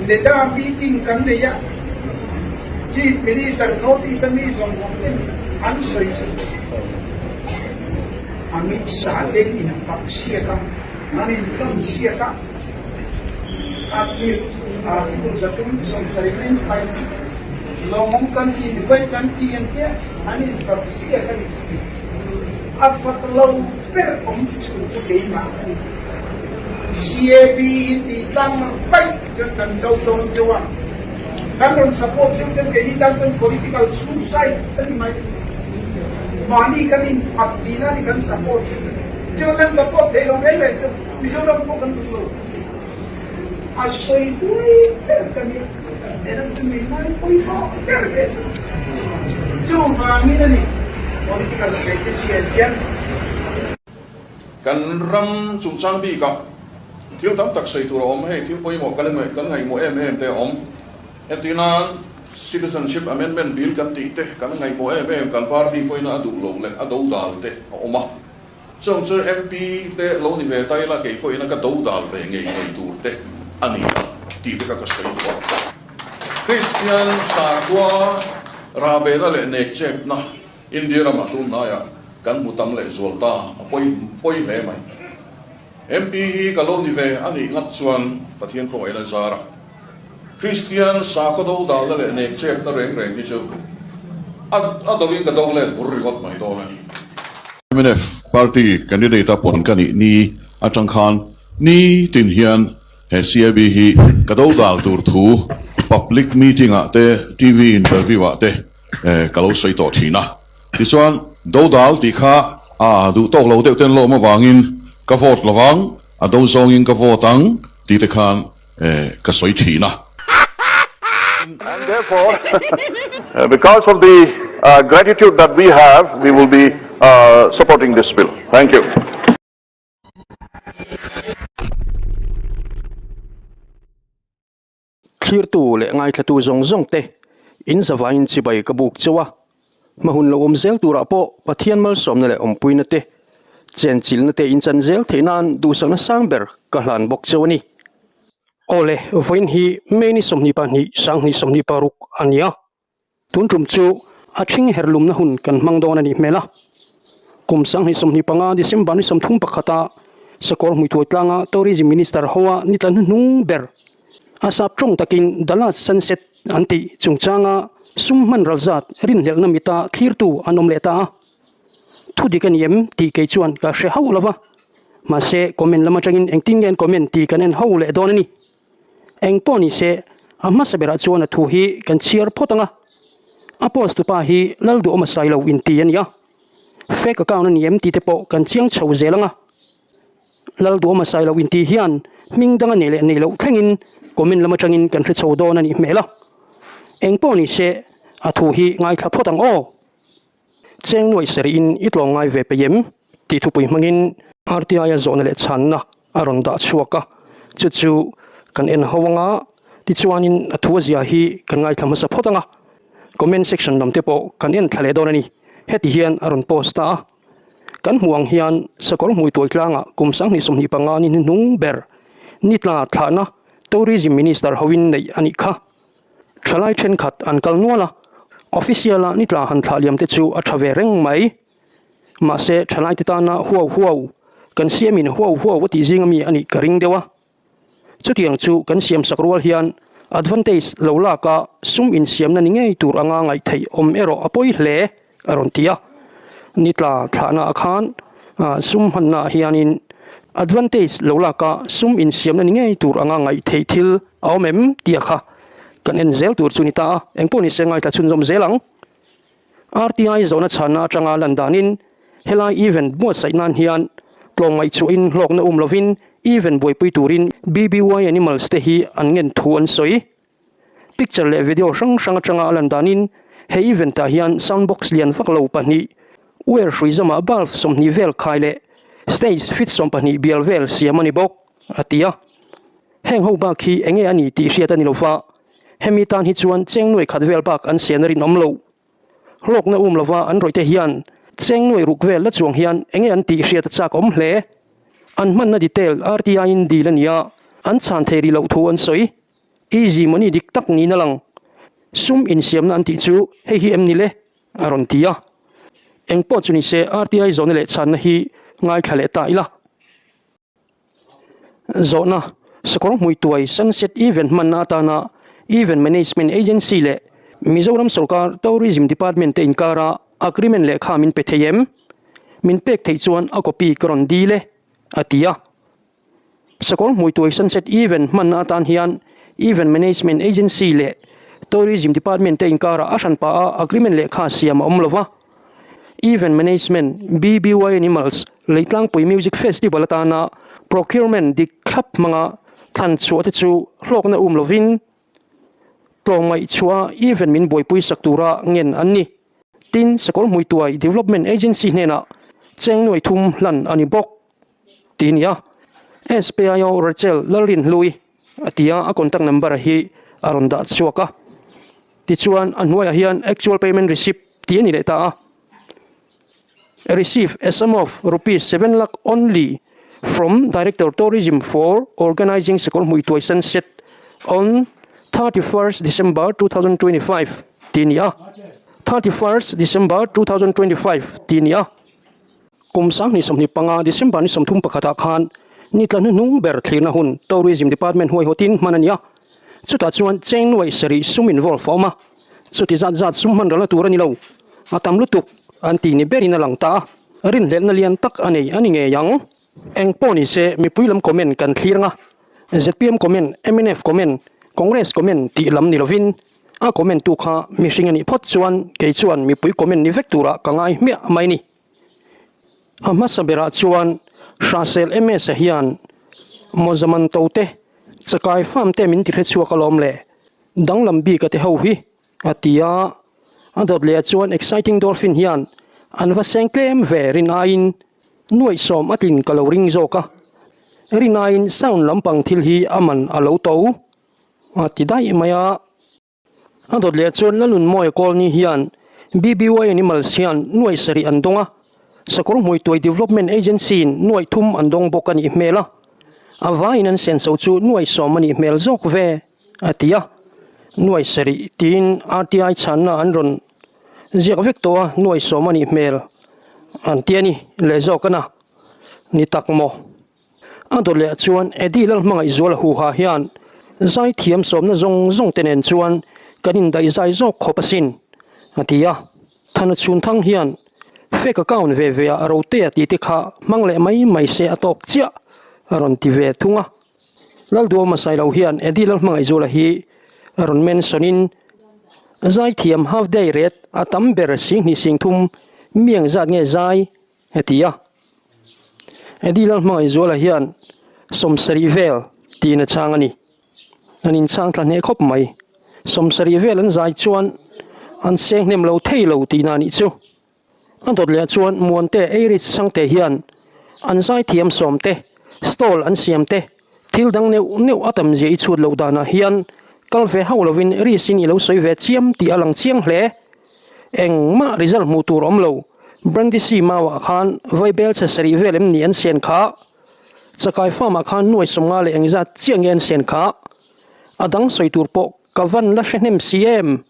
NEDA meeting kan nei a, Chief Minister North East a mi zawng zawng ten an sawi chu Amit Shah ten in fak siak a, an in hlawm siak a, Kashmir article 370 in khai lawmawm kan ti, Dubai kan ti ang te an in fak siak a ni. A fak lo ber awm chhun chu keimah a ni. CAB hi tih tlang paih chuan kan do dawn deuh a, kan rawn support deuh chuan keini tan chuan political suicide a ni mai. Mahni kan inphat tihna a ni kan support deuh chu. Chuan kan support thei lo reng reng chu Mizoram pawh kan duh lo. A sawi huai ber ka nia, helam chu mi ngai pawimawh ber ve chu. Chuvangin a ni political strategy ah hian. Kan ram chungchang bikah thil tam tak sawi tur a awm, hei thil pawimawh kan kan ngaihmawh em em te a awm. Entirnan Citizenship Amendment Bill kan tih te kan ngaihmawh em em, kan party pawhin a duh loh leh a dodal te a awm a. Chung chu MP te lo ni ve ta ila kei pawhin a ka dodal ve ngei ngei tur te a ni a tih te kha ka sawi duh a. Kristian sakhua rahbehna leh nekchepna India ramah tun hnaiah kan hmu tam leh zual ta, a pawi pawi hle mai. MP hi ka lo ni ve a nih ngat chuan Pathian khawngaihna zar a. Kristian sakhaw do dalna leh nek chepna reng reng hi chu a a dovin ka do let bur ringawt mai dawn a ni. Mnf party candidate a puan ka nih ni atang khan ni tin hian he CAB hi ka do dal tur thu public meeting ah te TV interview ah te ka lo sawi tawh thin a, tichuan dodal tih kha a duh tawk lo deuh ten lawm avangin ka vote lovang, a do zawngin ka vote ang tih te khan ka sawi thin a. And therefore, because of the gratitude that we have, we will be supporting this bill. Thank you. Thlirtu leh ngaithlatu zawng zawng te in zavaiin chibai ka buk chauh a, hma hun lo awm zel turah pawh Pathian malsawmna leh awmpuina te, chenchilhna te in chan zel theih nan duhsakna sang ber ka hlan bawk chauh a ni. Aw le, vawiin hi May ni 22, 2026 a ni a. Tun tum chu a ṭhing herlumna hun kan hmang dawn a nih hmel a. Kum 2025 December ni 31 a Sakawr Hmuithuai tlanga Tourism Minister hoa ni tla hnuhnung ber a sap tawng takin The Last Sunset an tih chungchanga sum hman ral zat rinhlelhna mita thlirtu an awm leh ta a. Thu dik a ni em tih kei chuan ka hre hauh lo va. Mahse comment lam atangin engtin nge an comment tih kan en ho leh dawn a ni. Eng pawh ni se, a hmasa berah chuan a thu hi kan chhiar phawt ang a. A post tupa hi Lalduhawma Sailo inti a ni a. Fake account a ni em tih te pawh kan chiang chho zel ang a. Lalduhawma Sailo inti hian hming dang a nei leh nei loh thlengin comment lam atangin kan hre chho dawn a nih hmel a. Eng pawh ni se, a thu hi ngaithla phawt ang aw. Cheng nuaih sarih in i tlawng ngai ve peih em? tih thupui hmangin RTI-a zawhna leh chhanna a rawn dah chhuak a, chu chu kan en ho anga tichuanin a thu a zia hi kan ngaithla hmasa phawt anga comment section lam te pawh kan en thla leh dawn a ni. Heti hian a rawn post ta a, kan hmuh ang hian sakawr hmui tuai tlangah kum 2025 ni hnuhnung ber nitla thlahna Tourism Minister hoin neih a nih kha. Thalai thenkhat an kal nual a, official a nitla han thlah liam te chu a tha ve reng mai. Mahse thalai te tana huau huau, kan siamin huau huau a tih zing ami a nih ka ring deuh a. Chutiang chu kan siam sak rual hian advantage lo lak a sum insiamna ni ngei tur anga ngaih theih awm erawh a pawi hle a rawn ti a. Nitla thlahna ah khan sum hmanna ah hianin advantage lo lak a sum insiamna ni ngei tur anga ngaih theih thil a awm em tih a kha kan en zel tur chu ni ta a, engpawh ni se ngaithla chhunzawm zel ang. RTI zawhna chhanna atanga lan danin helai event buatsaih nan hian tlawmngaih chhuahin hlawkna um lovin event buaipui turin BBY Animals te hi an ngen thu an sawi. Picture leh video hrang hrang atanga a lan danin he event ah hian sound box lian vak lo pahnih, wire hrui zamah bulb 20 vel khai leh stage fit 12 bial vel siam a ni bawk, a ti a. Heng ho bak hi enge a ni tih hriat a ni lo va, hemi tan hi chuan cheng nuai khat vel bak an sian a rinawm lo. Hlawkna um lova an rawih te hian cheng nuai ruk vel la chuang hian enge an tih hriat a chak awm hle. An hmanna detail RTI in dil a ni a, an chhan thei rih loh thu an sawi. Easy money dik tak niin a lang. Sum insiamna an tih chu hei hi em ni le? a rawn ti a. Eng pawh chu ni se RTI zawhna leh chhanna hi ngaithla leh ta ila. Zawhna, Sakawr Hmuituai Sunset Event hmanna atana Event Management Agency leh Mizoram Sorkar Tourism Department te inkara agreement lehkha min pe thei em? Min pek theih chuan a copy ka rawn dil e, a ti a. Sakawr Hmuituai Sunset Event hmanna atan hian Event Management Agency leh Tourism Department te inkarah a hran pah a agreement lehkha siam a awm lo va. Event Management, BBY Animals, Leitlangpui Music Festival atana procurement dik thlap hmanga thlan chhuah te chu hlawkna um lovin tlawmngaih chhuah a event min buaipui sak tura ngen an ni. Tin, Sakawr Hmuituai Development Agency hnenah cheng nuai thum hlan a ni bawk tih a ni a. SPIO Rachel Lalrinhlui a ti a, a contact number hi a rawn dah chhuak a. Tichuan a hnuaiah hian actual payment receipt tih a ni leh ta a. Receive a sum of rupees 7 lakh only from Director Tourism for organising Sakawr Hmuituai Sunset on 31st December 2025 tih a ni a. 31st December 2025 tih a ni a. Kum 2025 December ni 31 ah khan ni tla hnuhnung ber thlirna hun Tourism Department huaihawtin hman a ni a. Chutah chuan cheng nuaih sarih sum involve a awm a, chuti zat zat sum hman ralna tur a ni lo. A tam lutuk an tih ni berin a lang ta a, rinhlelhna lian tak a nei a ni ngei ang. Eng pawh ni se mipui lam comment kan thlir ang a, zpm comment, mnf comment, Congress comment tih lam ni lovin a comment tu kha mihring a nih phawt chuan kei chuan mipui comment ni vek turah ka ngai hmiah mai ni. A hmasa berah chuan Hrahsel MS-a hian Mawzaman to te, chakai farm te min ti hre chhuak alawm le, danglam bik a te ho hi, a ti a. A dawt leh ah chuan Exciting Dolphin hian an va seng tlem ve rin aiin nuaihsawm a tlin ka lo ring zawk a, rin aiin sound lampang thil hi a man a lo to, a ti daih mai a. A dawt leh chuan Lalunmawia Colony hian BBY Animals hian nuaih sarih an dawng a, Sakawr Hmuituai Development Agency in nuaih thum an dawng bawk a nih hmel a, a vaiin an senso chu nuaih sawm a nih hmel zawk ve, a ti a. Nuaih sarih tiin RTI chhanna an rawn ziak vek tawh a, nuaih sawm a nih hmel an ti a ni leh zawk a na ni tak maw? A dawt leh chuan Eddie Lalhmangaihzuala huha hian zaithiam sawmna zawng zawng te nen chuan kan indaih zai zawk khawp asin, a ti a. Thana Chhunthang hian fake account ve ve ah Rotea tih te kha hmang leh mai mai se a tawk chiah, a rawn ti ve thung a. Lalduama Sailo hian Eddie Lalhmangaihzuala hi a rawn mention in zaithiam half day rate a tam ber 20 singthum mi engzat nge zai A ti a. Eddie Lalhmangaihzuala hian sawmsarih vel tiin a chhang a ni. An inchhang thla hneh khawp mai. Sawmsarih vel an zai chuan an seng hnem lo thei lo tihna a nih chu. A dawt leh chuan Muante Eiris Chhangte hian an zai thiam sawm te, stall an siam te, thil dang neuh neuh a tam zia i chhut loh danah hian kal ve hauh lovin risin i lo sawi ve chiam tih a lang chiang hle. Engmah result hmuh tur awm lo. Brandisi Mau ah khan vaibel chhe sarih vel em ni an sian kha? Chakai farm ah khan nuai 50 leh engzat chiah nge an sian kha? A dang sawi tur pawh ka van la hre hnem si em?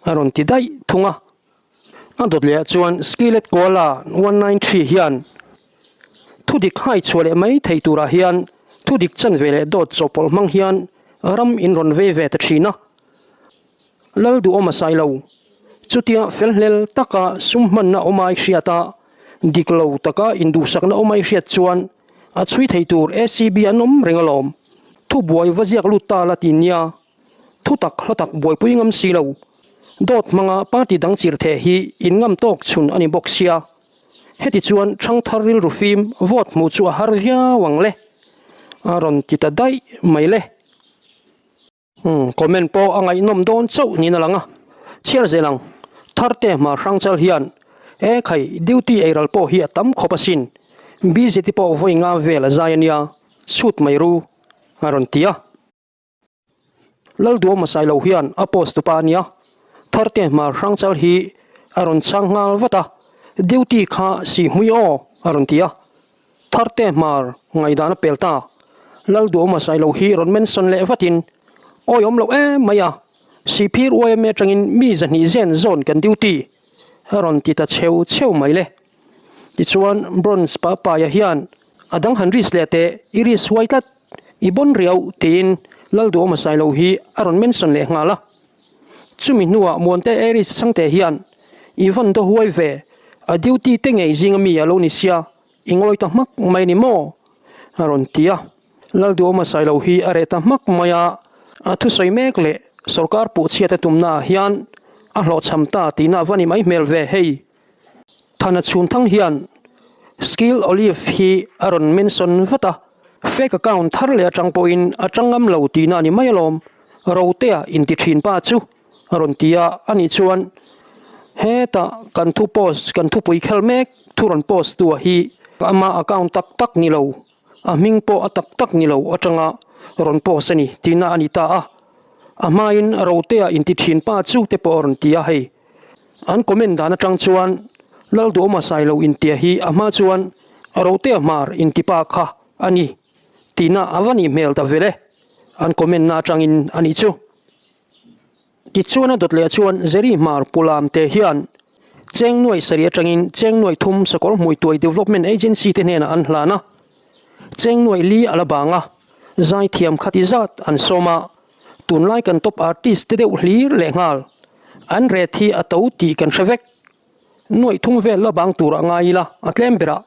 A rawn ti daih thung a. A dawt leh ah chuan Skillet Koala 193 hian thudik hai chhuah leh mai thei turah hian thudik chanve leh dawt chawhpawlh hmang hian ram in rawn vei ve ta thin a. Lal duhawm a sai lo. Chutia fel hlel taka sum hmanna awm ai hriat a, dik lo taka induhsakna awm ai hriat chuan a chhui thei tur ACB an awm reng alawm. Thubuai va ziak lut ta la ti nia, thu tak hla tak buaipui ngam si lo. Dawt hmanga party dang chir theh hi in ngam tawk chhun a ni bawk sia. Heti chuan ṭhangthar rilru fim vote hmuh chu a har viau ang le. A rawn ti ta daih mai le. Umm comment pawh a ngaihnawm dawn chauh niin a lang a, chhiar zel ang. Tharte hma hrangchal hian e khai duty eiral pawh hi a tam khawp asin, busy te pawh vawi nga vel a zai ania, chhut mai ru a rawn ti a. Lalduama Sailo hian a post tupa ania, Tharte hma hrangchal hi a rawn chhang nghal vat a, duty kha si hmui aw a rawn ti a. Tharte hmar ngaihdan a pel ta. Lalduhawma Sailo hi rawn mention leh vatin. Awi awm loh em mai a, Sihphir yma atangin mi 200 zen zawn kan duty a rawn ti ta cheu cheu mai le. Tichuan Bronze pa paia hian a dang han risk leh teh, i risk huai tlat, i bawn riau tiin Lalduhawma Sailo hi a rawn mention leh nghal a. Chumi hnuah Muante Aries Chhangte hian i vawn daw huai ve, a duty te ngei zinga mi a lo ni sia, i ngawi ta hmak mai ni maw? a rawn ti a. Lalduhawma Sailo hi a reh ta hmak mai a, a thusawi mek leh sorkar puhchhiat a tumnaah hian a hlawhchham ta tihna va ni mai hmel ve hei. Thana chhunthang hian Skill Olive hi a rawn mention vat a, fake account thar leh atang pawhin a tang ngam lo tihna a ni mai alawm, Rotea inti thin pa chu a rawn ti a, anih chuan hetah kan thu post kan thupui khel mek thu rawn post tu hi ama account tak tak ni lo, a hming pawh a tak tak ni lo atanga rawn post a ni tihna a ni ta a, a hmain Rotea inti thin pa chu te pawh a rawn ti a hei. An comment dan atang chuan Lalduhawma Sailo intia hi a hma chuan Rotea Hmar intipa kha a ni tihna a va nih hmel ta vel e, an comment na atangin a nih chu. Tichuan a dawt leh chuan Jerry Hmar Pulam te hian Cheng nuai sarih atangin Cheng nuai thum Sakawr Hmuituai Development Agency te hnenah an hlan a, Cheng nuai li a la bang a, zaithiam khati zat an sawm a, Tunlai kan top artist te deuh hlir leh nghal. An ret hi a to tih kan hre vek. Nuaih thung vel la bang tur a ngai ila a tlem berah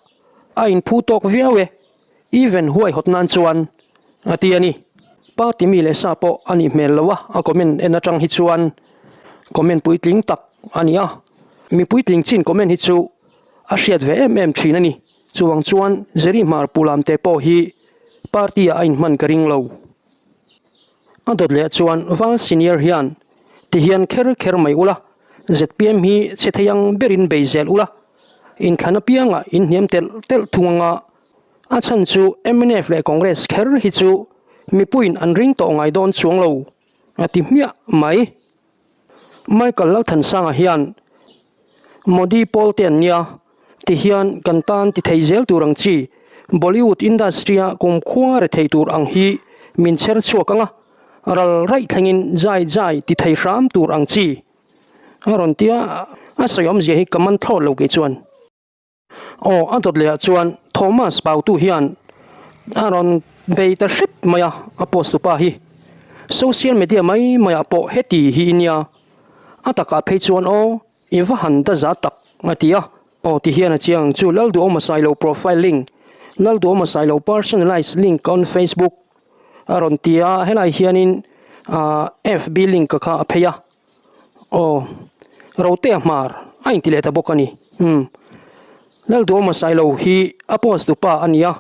a inphu tawk viau e. Even huaihawt nan chuan a ti a ni. Party mi leh sa pawh a nih hmel lo a, a comment en atang hi chuan comment puitling tak a ni a. Mi puitling chin comment hi chu a hriat ve em em thin a ni. Chuvang chuan Jerry Hmar Pulam te pawh hi party ah a inhman ka ring lo. A dawt leh chuan Val Senior hian ti hian kher kher mai ula, zpm hi chhe thei ang berin bei zel ula, inthlan apiangah in hniam telh telh thung anga a chhan chu mnf leh Congress kher hi chu mipuiin an ring tawh ngai dawn chuang lo a ti hmiah mai. Michael Lalthansanga hian Modi pawl te an nia ti hian kan tan ti thei zel tur ang chi Bollywood industry a kumkhua re thei tur ang hi min chher chhuak ang a, ral raih thlengin zai zai ti thei hram tur ang chi a rawn tia a sawi awmzia hi ka man thlawt lo kei chuan. Aw, a dawt lehah chuan Thomas Pautu hian a rawn bei ta hrep mai a, a post tupa hi. Social media mai maiah pawh heti hi i nia. A takah phei chuan aw, i va han da za tak a ti a. Aw ti hian a chiang ang chu Lalduhawma Sailo profile link, Lalduhawma Sailo personalized link on Facebook a rawn ti a, helai hianin FB link kha a phei a. Aw, Rotea Hmar a inti leh ta bawk a ni. Umm, Lalduhawma Sailo hi a post tupa a ni a,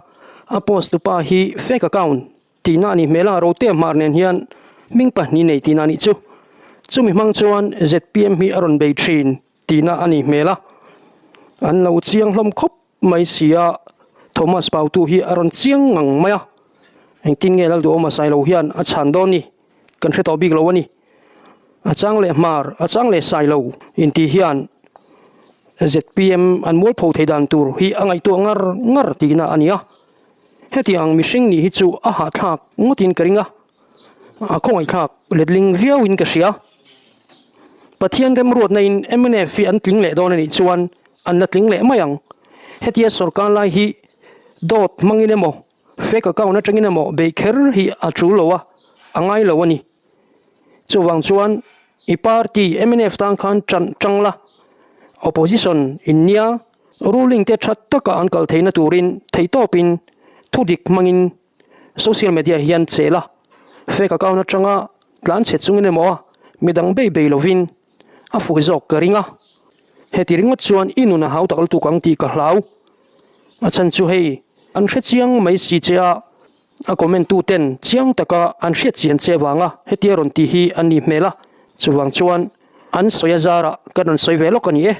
a post tupa hi fake account tihna a nih hmel a, Rotea Hmar nen hian hming pahnih nei tihna a nih chu. Chumi hmang chuan zpm hi a rawn bei thin tihna a nih hmel a, an lo chiang hlawm khawp mai si a, Thomas Pautu hi a rawn chiang ngang mai a, engtin nge Lalduhawma Sailo hian a chhan dawn ni kan hre tawh bik lo a ni. A chang leh hmar, a chang leh sai lo intih hian zpm an mualpho thei dan tur hi a ngaihtuah ngar ngar tihna a ni a. Hetiang mihring nih hi chu a hahthlak ngawtin ka ring a, a khawngaihthlak letling viauin ka hria. Pathian remruatna in mnf hi an tling leh dawn a nih chuan an la tling leh mai ang. Hetia sorkar lai hi dawt hmangin emaw, fake account atangin emaw beih kher hi a tul lo a, a ngai lo a ni. Chuvang chuan i party mnf tan khan tan tang la, opposition in nia ruling te tha taka an kal theihna turin theihtawpin thudik hmangin social media hian che la, fake account atanga tlan chhe chungin emaw a midang bei bei lovin a fuh zawk ka ring a. Heti ringawt chuan i nun a hau tak lutuk ang tih ka hlau. A chhan chu hei an hrechiang mai si che a. A comment tu ten chiang taka an hriat chian che vanga hetia rawn tih hi an nih hmel a, chuvang chuan an sawi a zarah kan rawn sawi ve lawk a ni e.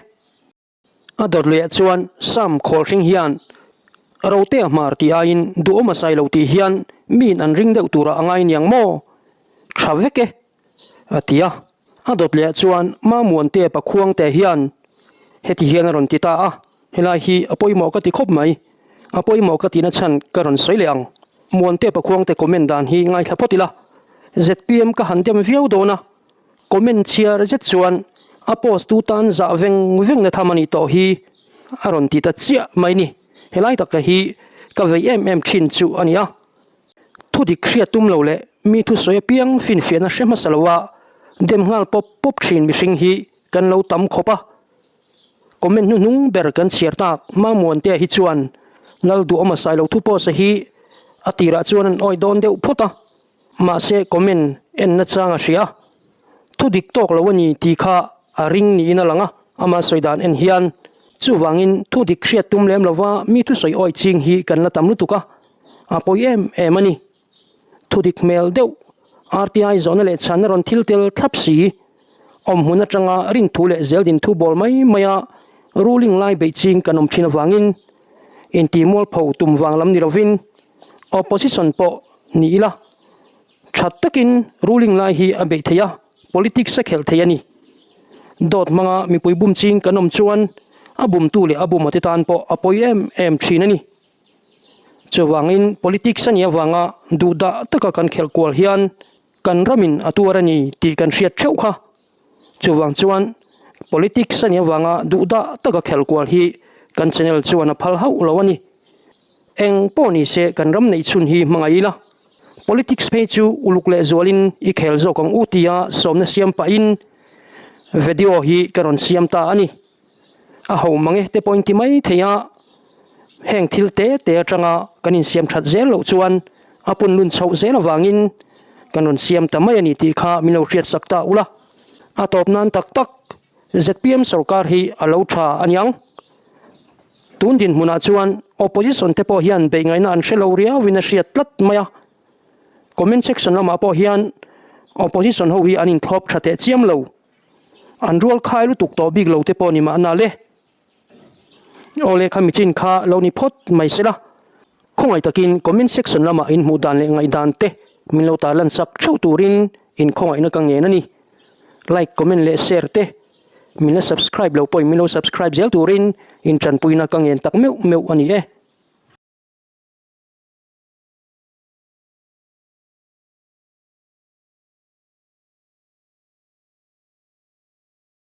A dawt leh chuan Sam Khawlhring hian Rotea hmar tih aiin duhawm a sai lo tih hian miin an ring deuh turah a ngai niang maw? Tha vek e a ti a. A dawt leh chuan Mamuante Pakhuangte hian heti hian a rawn ti ta a. Helai hi a pawimawh ka ti khawp mai. A pawimawh ka tihna chhan ka rawn sawi leh ang. Muante Pakhuangte comment dan hi ngaithla phawt ila. ZPM ka han dem viau dawn a, comment chhiar zet chuan a post tu tan zah veng veng na tham a nih tawh hi a rawn ti ta chiah mai ni. Helai taka hi ka vei em em thin chu a ni a. Thu dik hriat tum lo leh mi thusawi apiang finfiahna hre hmasa lo a dem nghal pawp pawp thin mihring hi kan lo tam khawp a. Comment hnuhnung ber kan chhiar tak Mamuantea hi chuan Lal Duhawma Sailo thu post-a hi a tirah chuan an awih dawn deuh phawt a, mahse comment en nachang a hria. Thu dik tawk lo a ni tih kha a ring niin a lang a, ama sawi dan en hian. Chuvangin thu dik hriat tum lem lova mi thusawi awih ching hi kan la tam lutuk a, a pawi em em a ni. Thu dik hmel deuh RTI zawhna leh chhanna rawn thil tel thlap si. Awm hmun atanga rinthu leh zeldin thu bawl mai maia ruling lai beih ching kan awm thin avangin inti mualpho tum vang lam ni lovin opposition pawh ni ila tha takin ruling lai hi a beih theih a, politics a khelh theih a ni. Dawt hmanga mipui bum ching kan awm chuan a bumtu leh a bum ate tan pawh a pawi em em thin a ni. Chuvangin politics a nih avanga duhdah taka kan khelh kual hian kan ramin a tuar a ni tih kan hriat theuh kha. Chuvang chuan politics a nih avanga duhdah taka khelh kual hi kan channel chuan a phal hauh lo a ni. Eng pawh ni se kan ram neih chhun hi hmangaih ila, politics phei chu uluk leh zualin i khel zawk ang u tia sawmna siam pahin video hi ka rawn siam ta a ni. A ho mang e te pawhin ti mai thei a, heng thil te te atanga kan insiam that zel loh chuan a punlun chhoh zel avangin kan rawn siam ta mai a ni tih kha min lo hriat sak ta ula. A tawp nan tak tak zpm sorkar hi a lo tha a niang. Tun dinhmunah chuan opposition te pawh hian beih ngaihna an hre lo riauin a hriat tlat mai a. Comment section lamah pawh hian opposition ho hi an inthlawp tha teh chiam lo. An rual khai lutuk tawh bik lo te pawh ni mahna le. Awle kha michin kha lo ni phawt mai se la. Khawngaih takin comment section lamah in hmuh dan leh ngaihdan te min lo tarlan sak theuh turin in khawngaihna ka ngen a ni. Like, comment leh share te min la subscribe lo pawhin min lo subscribe zel turin in tanpuina ka ngen tak meuh meuh a ni e.